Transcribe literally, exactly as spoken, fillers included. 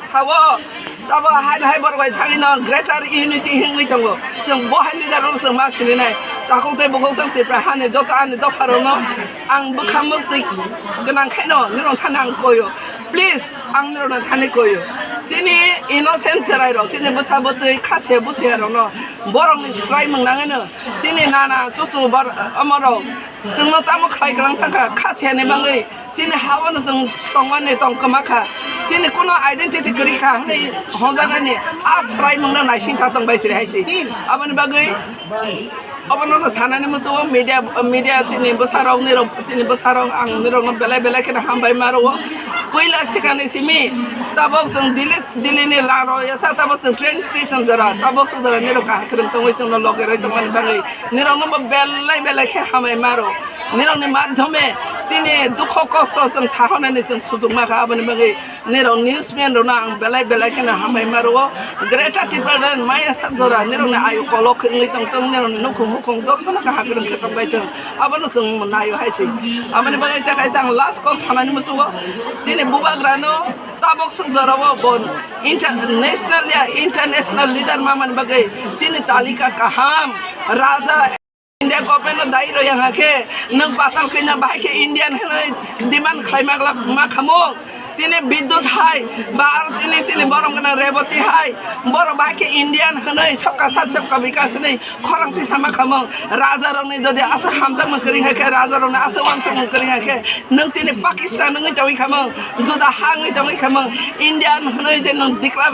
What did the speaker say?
Sao, tabo hai hai borok bai thangwi no greater unity hingwi tongo. Chwng bo hai leader rok chwng ma sini nai. Takhuk tei bukhuk chwng Tipra hani joto ani dopha rok no ang bwkha mwktwi gwnang khaino nirok thani ang koyo. Please, ang nirok no thani koyo. Chini innocent cherai rok, chini bwsa bwtwi kha se busia rok no borok ni swkrai mung nangwi no. Chini nana chuchu bor omo rok chwng no tamo khlai kwlang thang kha, kha se ni bangwi. Chini ha-o no chwng tongmani tong kwma kha. Chini kuno identity kwrwi kha hwnwi hwnjaknani a swraimungno naising kha tong bai siri hai se. Aboni bagwi obono no sanani muchungo media, media chini bwsarok nirok, chini bwsarok ang nirokno belai belai kheno hambai ma rwo. Puila sikani simi tabok chwng Delhi, Delhi ni laro yasa tabok chwng train station jora tabok se jora nirok kaham kwrwng tongwi chwngno loge rwi tongmani bagwi nirokno bo belai belai khe hambai ma rwo. Nirokni madhyome chini dukho kosto chwng sahonani chwng sujuk ma kha, aboni bagwi nirok newsman rokno ang belai belai kheno hambai ma rwo. Greater Tipraland maya sak jora nirokni ayu kolok wngwi tong tong, nirokni nukhung hukhung jotono kaham kwrwng khe tong bai tong, abono chwng naio hai se. Aboni bagwi tei kaisa ang last kok sanani muchungo, chini bubagrano tabok suk jorao bo inter-, national ya international leader ma mani bagwi chini talika kaham raja. India government no dai rw yang khe, nwng patal khaina bahai khe Indian hwnwi demand khlai ma glak ma khamung. Tini Bidyut hai, ba aro tini chini borom gwnang Reboti hai, borok bahai khe Indian hwnwi sabka saath sabka bikas hwnwi khorang tisa ma khamung. Raja rokni jodi aswk hamjakmung kwrwi hai khe, raja rokni aswk uansukmung kwrwi hai khe, nwng tini Pakistan wngwi tongwi khamung, juda ha wngwi tongwi khamung, Indian hwnwi je nwng declare